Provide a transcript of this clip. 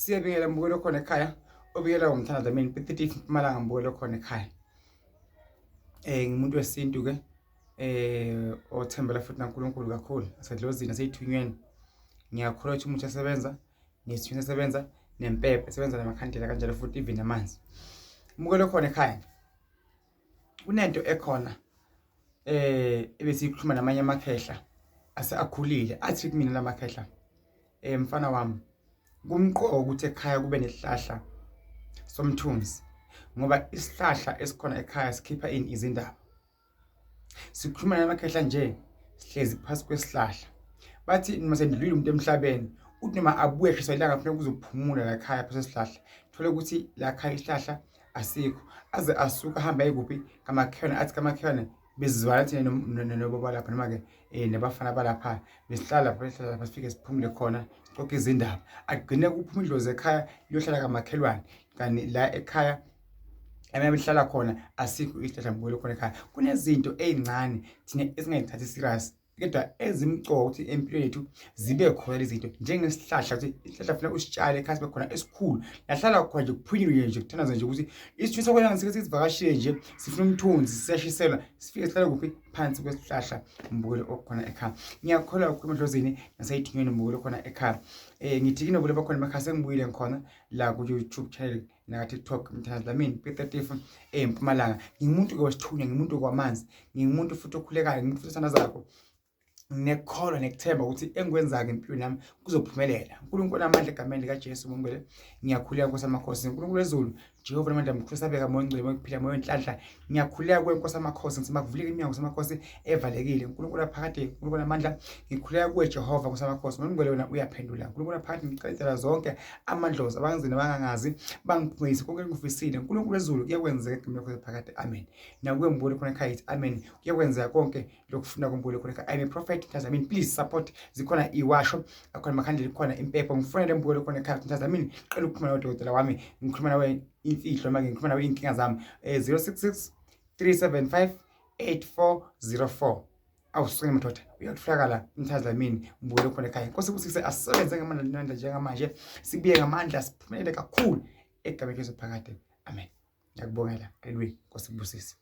Siyabingela mbukelo khona ekhaya, obikela ngomthanda Dlamini P30 Mpumalanga mbukelo khona ekhaya. Ngimuntu wesintu ke othembela futhi naNkulunkulu kakhulu asedlozini aseyithunyweni. Ngiyakholwa ukuthi umuthi esebenza nesithunywa esebenza nempepho esebenza namakhandlela kanjalo futhi even namanzi. Mbukelo khona ekhaya. Kunento ekhona ebesiyikhuluma namanye amakhehla ase akhulile athi kumina lamakhehla mfana wami kumqoka ukuthi ekhaya kube nesihlahla somthunzi ngoba isihlahla esikhona ekhaya sikhipha ini izindaba. Sikhuluma namakhehla nje sihlezi phasi kwesihlahla bathi noma sendlulile umuntu emhlabeni uthi noma abuye eshiswa ilanga funa ukuzophumula la khaya phasi kwesihlahla thole ukuthi la khaya isihlahla asikho aze asuke ahambe aye kuphi kamakhelwane athi kamakhelwane bezizwana thina nobaba lapha noma-ke um nabafana balapha besihlala lapha behlala lapha sifike siphumule khona sixoxe izindaba agcine kuphuma idlozi ekhaya liyohlala kamakhelwane kanti la ekhaya emebehlala khona asikho isihlahla mbukelo khona ekhaya. Kunezinto ey'ncane thina esingayithathi serious kodwa ezimcoka ukuthi empilweni yethu zibe khona lezi zinto njengesihlahla ukuthi isihlahla funa usitshale ekhaya sibe khona esikhulu lahlala khona nje kuphunyelwe nje kuthandaza nje ukuthi isithunywa sakwelanga sike sivakashile nje sifuna umthunzi siyashiselwa sifike sihlale kuphi phansi kwesihlahla mbukelo okhona ekhaya. Ngiyakholwa kakhulu emadlozini naseyithunyweni mbukelo khona ekhaya. Ngithi kinobule bakhona emakhaya sengibuyile ngikhona la ku-YouTube channel naka-TikTok Mthandazo Dlamini P35 eMpumalanga. Ngingumuntu-ke wesithunywa, ngingumuntu kwamanzi, ngingumuntu futhi okhulekayo, ngingumuntu futhi othandazako. Nginekholwa nekuthemba ukuthi engikwenzayo empilweni yami kuzophumelela. uNkulunkulu amandla egameni likaJesu ngongcwele ngiyakhuleka Nkosi amakhosi uNkulunkulu wezulu Jehova namandla mkhulu sabeka moya ongcwele moya kuphila moya wenhlanhla ngiyakhuleka kuwe Nkosi amakhosi ngithi makuvuleke iminyango Nkosi amakhosi evalekile uNkulunkulu aphakade uNkulunkulu amandla ngikhuleka kuwe Jehova Nkosi amakhosi ngongcwele wena uyaphendula uNkulunkulu aphakade ngicela zonke amandlozi abangazi nabangangazi bangiphumelise konke engikufisile uNkulunkulu wezulu kuyakwenzeka egameni lakho phakade amen nakuwe mbukeli khona ekhaya ithi amen kuyakwenzeka konke lokufuna kumbukeli khona ekhaya. I'm a prophet Mthandazo Dlamini, please support zikhona iwasho akhona amakhandlela khona impepho ngifonele mbukeli khona ekhaya Mthandazo Dlamini qela ukukhuluma nawe dokotela wami ngikhuluma nawe imfihlo noma ngikhuluma nawe iy'nkinga zami 066 375 8404 awusuke madoda uyatholakala uMthandazo Dlamini mbukeli khona ekhaya. Inkosi ibusise asisebenze ngamandla namandla njengamanje sibuye ngamandla siphumelele kakhulu egameni lezophakade amen. Ngiyakubongela haleluya Nkosi ibusise.